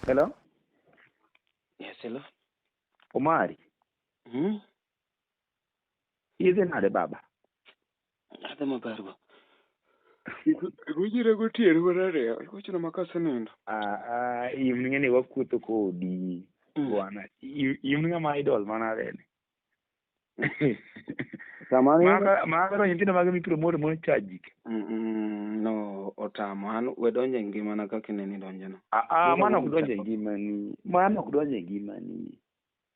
Hello? Yes, hello. Omari, Hmm? Idhi nade baba? Adhi maber ba. Iwinjira gotieno manade? Igochona ma kasenindo. Ah, ah, in ng'eni wakuotho kodi. Bwana, in ng'ama idol manade ni? Sama ni Maka to nyithindo mage mipromote mondo chaji. No, otamo. An we donjo e ngimana kaka ineno idonjono. Ah, ah, mano ok donjo e ngimani. Mano ok donjo e ngimani.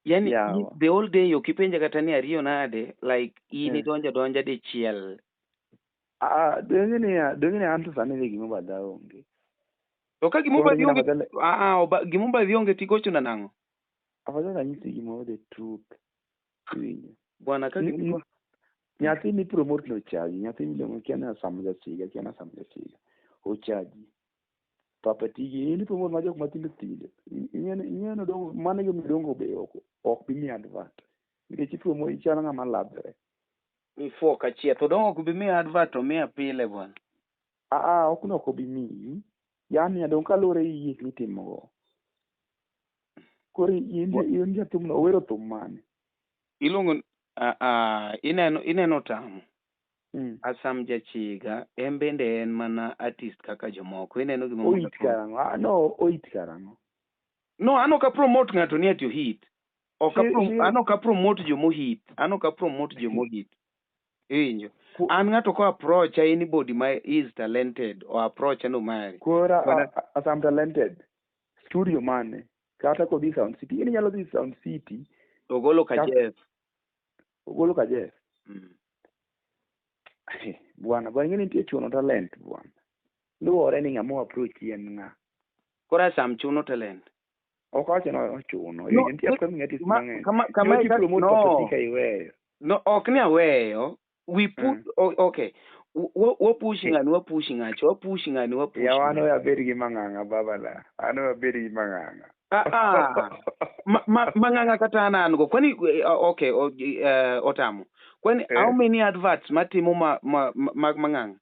Yani Yawa. the whole day ok ipenja kata ni ariyo nade, like in Eh. idonjo donja dichiel. Ah, donge ni donge ni an to sani dhi gima badha onge. To ka gima Koro obadhi gin onge, afadhali ah, ah, gima obadhi onge tigochona nang'o? Afadhali anyisi gimoro the truth. Iwinjo. Bwana ka gima Nyathi mi promote no chaji, nyathi miluongo kia ni Sam Jasiga, kia ni Sam Jasiga. Ochaji. Papa tigi, in promote ma jok matindo tindo. Ing'e no dongo, mano e gima dongo be ok bi miyi advert. Nikech ipromote ichalo ng'ama ladhore. Mifuo kachiel. To dongo ok bi miya advert to miya pile bwana. Ah, ah, ok no ok obi miyi. Yani adong kaluwore gi gik mitimogo. Koro in jathumno owero thum mane? Iluongo ah, ineno tamo. Asam Jachiga en bende en mana artist kaka jomoko. Ineno gima Oit karang'o? Ah, no, oit karang'o? No, an ok apromote ng'ato ni ati ohit. Ok an ok apromote jomohit. An ok apromote jomohit. Iwinjo? An ng'ato ko approach anybody ma is talented or approach no mari. Koro Asam talented. Studio mane? Kata kodhi Sound City. In inyalo dhi Sound City. Ogolo ka Jeff. Ogolo ka Jeff. Bwana, bwana ing'e ni nitie chuno talent bwana. Luwore ni ng'ama approach en ng'a. Koro Asam chuno talent. Ok awacho ni ochuno. No, nitie upcoming artists mang'eny. Kama no. Iweyo. No, ok ni aweyo. We put okay. Wapush ng'ani, wapush ng'acha, wapush ng'ani, wapush. Yawa an oya bed gi mang'ang'a baba la. An oya bed gi mang'ang'a. Ah, mang'ang'a kata an go. Kwani okay, otamo. Kwani how many adverts matimo ma mang'ang'a?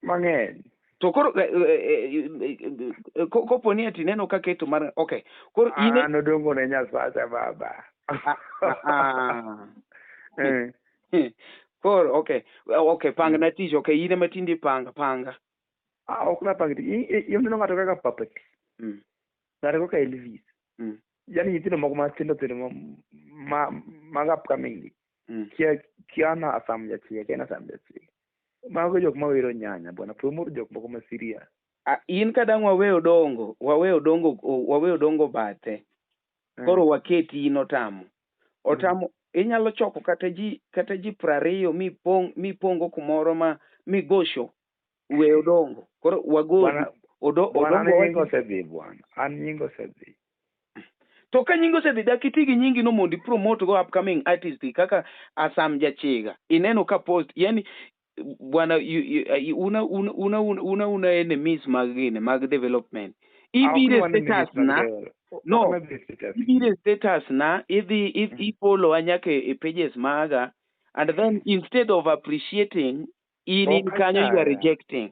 Mang'eny. To koro kopo ni ati neno ka keto mar okay. Koro in an odongo ne Nyasacha baba. Koro okay, okay, pang na tich, okay, in ema tinde panga. Ah, ok napang tich. Ineno ng'ato kaka Papati. Ng'ato kaka Elvis. Yani nyithindo moko matindo tindo mag upcoming gi. Kia na Asam Jachiga, kia na Asam Jachiga. Mago jok mawero nyanya bwana, promote jok moko ma serious. In kadang' waweyo dongo bathe. Koro waketi in otamo. Otamo inyalo choko kata ji 20 mipongo kumoro ma migosho weyo dongo. Koro wago odongo nying osedhi bwana. An nying osedhi. To ka nying osedhi dak iti gi nyingi no mondo ipromote go upcoming artist kaka Asam Jachiga. Ineno ka post yani bwana una enemies mag gine mag development. Ibire status na no ibire status na idhi ifollow nyaka e pages maga and then instead of appreciating in kanyo you are rejecting.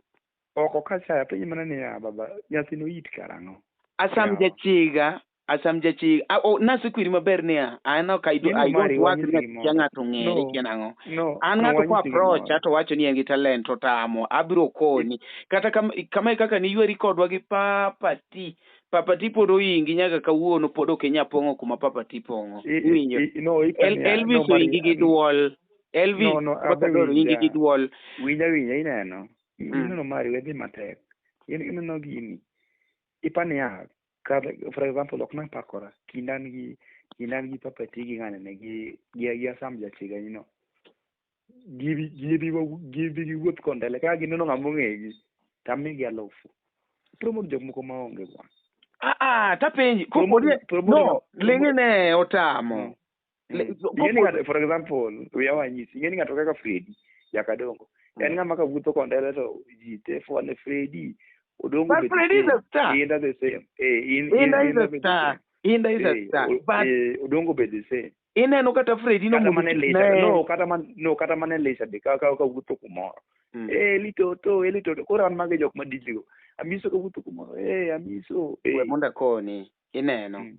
Ok okachaya penj mana niya baba nyathino it karang'o? Asam Jachiga nasekwiri maber niya an ok I don't work ni ng'ato ng'ere kia nang'o. An ng'ato ko approach to wacho ni en gi talent to tamo abiro koni kata kama kaka niyweri kodwa gi Papati. Papati pod oingi nyaka kawuono pod ok inyal pong'o kuma Papati pong'o. Iwinjo? Elvis oingi gi duol. Elvis oingi gi duol. Winja ineno. Ineno mari wedhi matek. Ineno gini. Ipaniya for example ok napakora kindan gi Papati gi ng'ane gi Asam Jachiga no. Gibi giwuoth kondele kaka gineno ng'ama ong'egi tamigi 1000. Promote jok moko maonge bwana. Ah, tapenji no ling'ine otamo. For example, wiya wanyisi ing'e ni ng'ato kaka Freddy Jakadongo en ng'ama kawuotho kondele to ji te fwane Freddy Odongo But Freddy is a star. Inda the same. Inda is a star. Inda is a star. But Odongo be the same. Ineno kata Freddy no no kata mane Lisa be ka wuotho kumoro. Elitoto koro an mage jok madiligo. Amiso ka wuotho kumoro. Amiso. We mondo akoni. Ineno.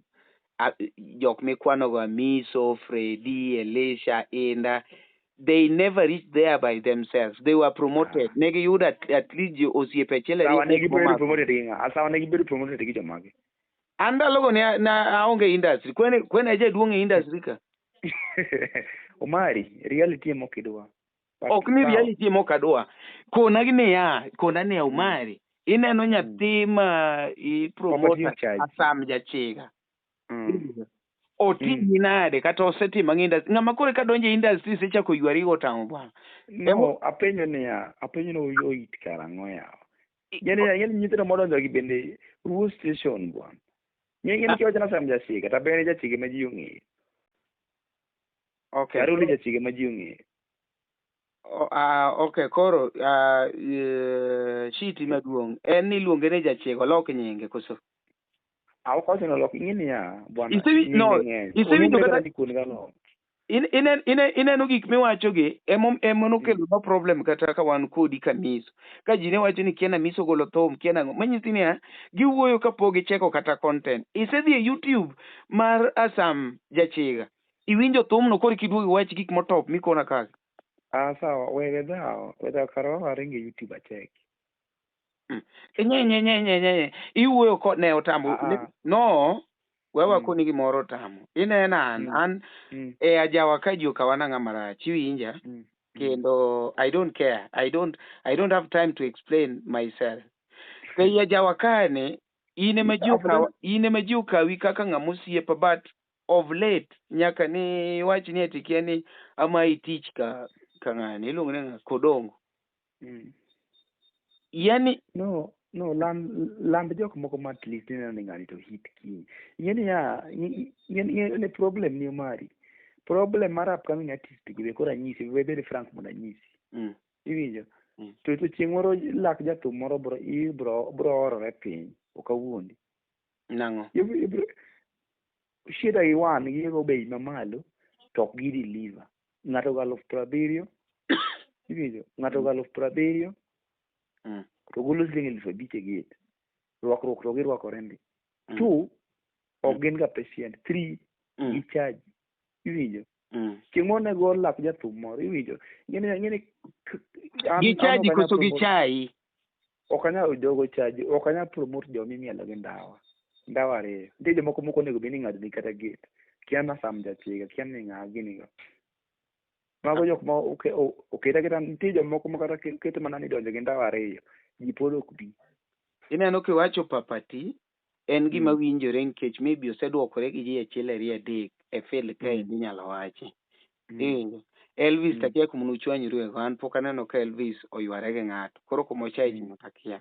Jok mikwanogo Amiso, Freddy, Elisha, Inda, they never reached there by themselves. They were promoted. Ne giyudo at least osiepe achiel Sawa, ariyo ne adek gibedo momako. promoted gi ng'a? Sawa, ne gibedo promoted gi jomage? An ndalogo ne na aonge industry. Kwene jaduong' e industry ka. Omari, reality ema ok idwa. But Ok ni sawa. reality ema ok adwa. Kona gi niya, kona niya Omari. Ineno nyathi ma i promote Papa Tio charge. Asam Jachiga. Otimi nade kata osetimo ang'o industry? Ng'ama koro eka donjo e industry isechako ywari go tamo bwana. No, apenjo niya, apenjo ni oit karang'o yawa. Ng'eni nyithindo modonjo gi bende Ruo station bwana. Ng'eni kiwacho na Sam Jachiga, to bende Jachiga ma ji ong'eyo. Okay. Karoli Jachiga ma ji ong'eyo. Okay, koro shiti maduong' en ni iluonge ni Jachiga, olok nyinge koso? Ok wacho ni olok, ing'e niya, bwana, Isewi- no, nyinge ng'eny. isewinjo Oluonge kata- kata ni kuon galom. Ineno gik miwachogi emo nokelo no problem kata ka wan kodi kamiso. Ka ji ne wacho ni kia Amiso golo thum, kia nang'o. Manyisi niya, giwuoyo kapok gicheko kata content. Isedhi e YouTube mar Asam Jachiga. Iwinjo thumno koro kiduogo iwach gik motop mikona kaka. Sawa, we dhawo, we dhawo kar waringo e YouTube achek. Nye nye nye nye nye. Iwuoyo ko ne otamo. No, wewa koni gimoro otamo. Ineno an, an e ajawa ka ji okawa nang'a marach, iwinja? Kendo I don't care. I don't have time to explain myself. To ei ajawa kae in ema ji okawa, in ema ji okawi kaka ng'ama osiepa, but of late nyaka ni wach ni ati kia ni amayi tich ka ng'ani iluongo ni ng'a Kodongo. Yani no land jok moko ma at least ineno ni ng'ani to hit kiny. Ing'e niya, ing'e ni problem ni Omari. Problem mar upcoming artist gi be koro anyisi, we bed frank mondo anyisi. Iwinjo? To chieng' moro lak jathum moro bro orore piny, ok awuondi. Nang'o? Shida gi wan giego bei mamalo to ok gi deliver. Ng'ato go 70,000, iwinjo? Ng'ato go 70,000 to golo siling 5,000 e gate. Rwakruok to girwakore ndi. 2, ok gin ga patient. 3, gi charge. Iwinjo? Chieng' moro ne go lak jathum moro, iwinjo? Ng'eni Gi charge koso gi chai? Ok anyal jogo charge, ok anyal promote joma imielo gi ndawa. Ndawa ariyo. Nitie jomoko mok onego bed ni ing'ado ni kata gate. Kia na Sam Jachiga, kia ni ng'a gini go. Mago jok ma oketa keta, nitie jomoko ma kata keto mana ni donjo gi ndawa ariyo, ji pod ok bi. Ineno kiwacho Papati, en gima winjore nikech maybe oseduokore gi ji achiel ariyo adek e field kae inyalo wachi. Iwinjo? Elvis takia kuma nuchwanyru go, an pok aneno ka Elvis oyware gi ng'ato. Koro kuma ochaye ji no takia.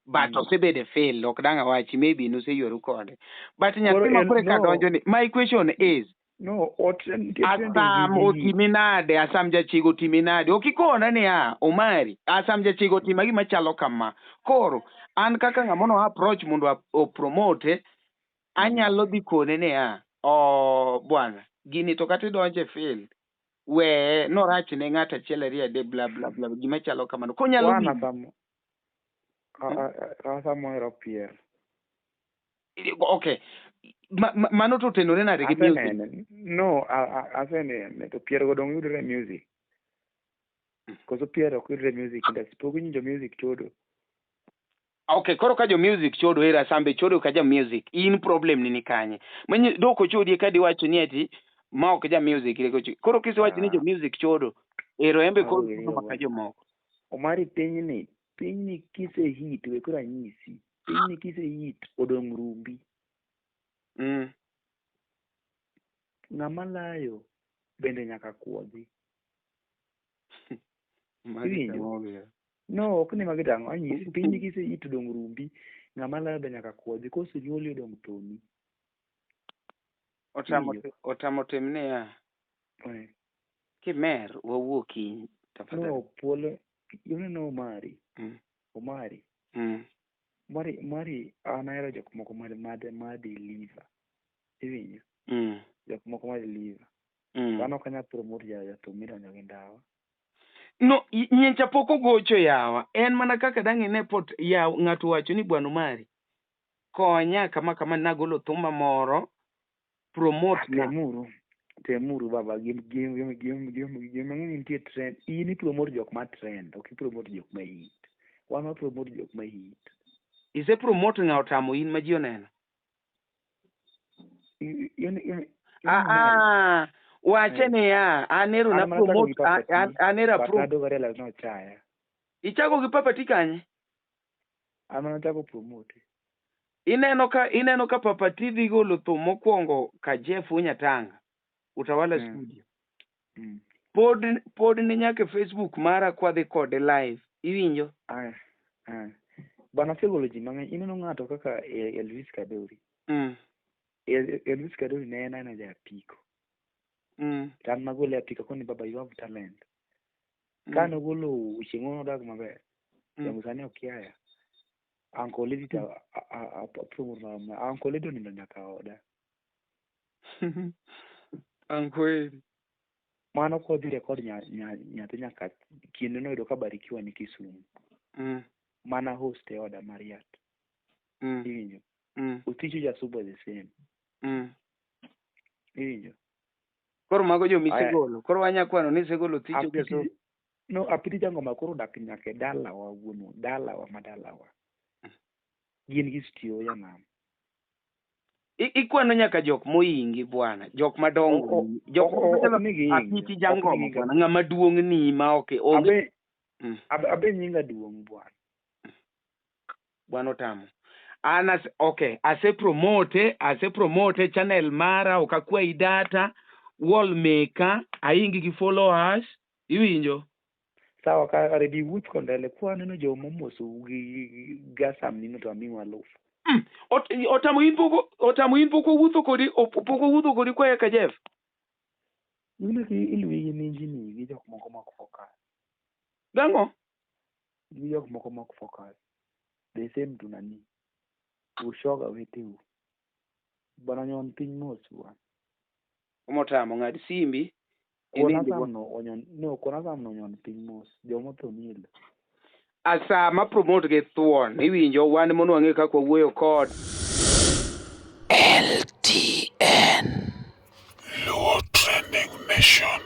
But osebedo e field, ok dang' awachi, maybe nuseywaru kode. But nyathi ma koro eka donjo ni, my question is, No, Asam otimi nade? Asam Jachiga otimi nade? Ok ikona niya, Omari, Asam Jachiga otima gima chalo kama. Koro, an kaka ng'ama no approach mondo opromote, anyalo dhi kone niya, oh, bwana, gini to kata idonjo e field, we norach ne ng'ato achiel ariyo adek bla bla bla, gima chalo kamano. Konyalo winjo. Asam ohero pier. Okay. Mano to otenore nade gi music? No, asenene to pier go dong' yudore e music. Koso pier ok yudore e music industry. Pok iwinjo music chodo. Okay, koro ka jo music chodo, era Asambe chodo ka ja music, in problem ni ni kanye? Manyi dok ochodi ka diwacho ni ati ma ok ja music reko chodo. Koro kisewacho ni jo music chodo, ero embe koro chodo maka jomoko. Omari pinyni kise hit, we koro anyisi. Pinyni kise hit, odong' rumbi. Ng'ama layo bende nyaka kuodhi. Iwinjo? No, ok ni magi tang'o, anyisi. Pinyni kise hit odong' rumbi, ng'ama layo be nyaka kuodhi. Kosenyuoli odong' thoni. Otamo tim niya. Kimer, wawuo kiny. No, puolo, ineno Omari. Omari. Mari, an ahero jok moko ma deliver. Iwinjo? Jok moko ma deliver. An ok anyal promote jathum midonjo gi ndawa. No, nyencha pok ogocho yawa. En mana kaka dang' ine pot yaw ng'ato wacho ni bwana Omari. Konya kama kama nagolo thuma moro promote na. Temuru. Temuru baba gim gim gim gim gim gim mang'eny nitie trend. In i promote jok ma trend, ok i promote jok ma hit. Wan wa promote jok ma hit. Ise promote ng'a otamo in ma ji oneno? Ah ah, wache niya, an ero na promote an ero apro. But realize no chaya. Ichako gi Papa T kanye? An mana chako promote. Ineno ka ineno ka Papa T dhi golo thum mokwongo ka Jeff Unyatanga Utawala Studio. Pod pod ni nyaka e Facebook mara kwadhi kode live. Iwinjo? Aya. Aya. Bana asegolo ji mang'eny. Ineno ng'ato kaka Elvis Kadori. Elvis Kadori ne en aena ja apiko. To an nagole e apiko akoni baba you have talent. Ka nogolo chieng' moro nodag maber. Yango sani okiaya. Uncle Lady to apromote ma Uncle Lady onindo nyaka oda. Uncle Eli. Mano kodhi record nyathi nyaka kinde noyudo ka Barikiwa ni Kisumu. Mana host e oda mar yath. Iwinjo? Othicho Jasuba the same. Iwinjo? Koro mago jo misegolo. Koro wanya kwano ni isegolo Othicho Jasuba. No, Apiti Jangoma koro odak nyaka e dalawa wuonwa, dalawa ma dalawa. Gin gi studio ya nam. Ikwano nyaka jok moingi bwana, jok madongo, jok Apiti Jangoma bwana, ng'ama duong' ni ma ok onge. Abe nyinga duong' bwana. Bwana otamo. An ase, okay, ase promote channel mara, ok akwayi data, wall maker, aingi gi followers, iwinjo? Sawa ka are bi wuoth kondele kwa neno joma omoso gi gasam nino to amiu aluf. Otamo in pok owuotho kodi, pok owuotho kodi kwa ka Jeff. Ineno ki iluwi gi ninjini gi jok moko mok focus. Gang'o? Gi jok moko mok focus. The same to nani. Ushoga weteu. Bwana nyon piny mos bwana. Omotamo ng'ad simbi. Kona samno onyon no kona samno onyon piny mos. Jomotho nie lo. Asa ma promote gi thuon iwinjo wan mondo wang'e kaka wawuoyo kod LTN Luo Trending Nation.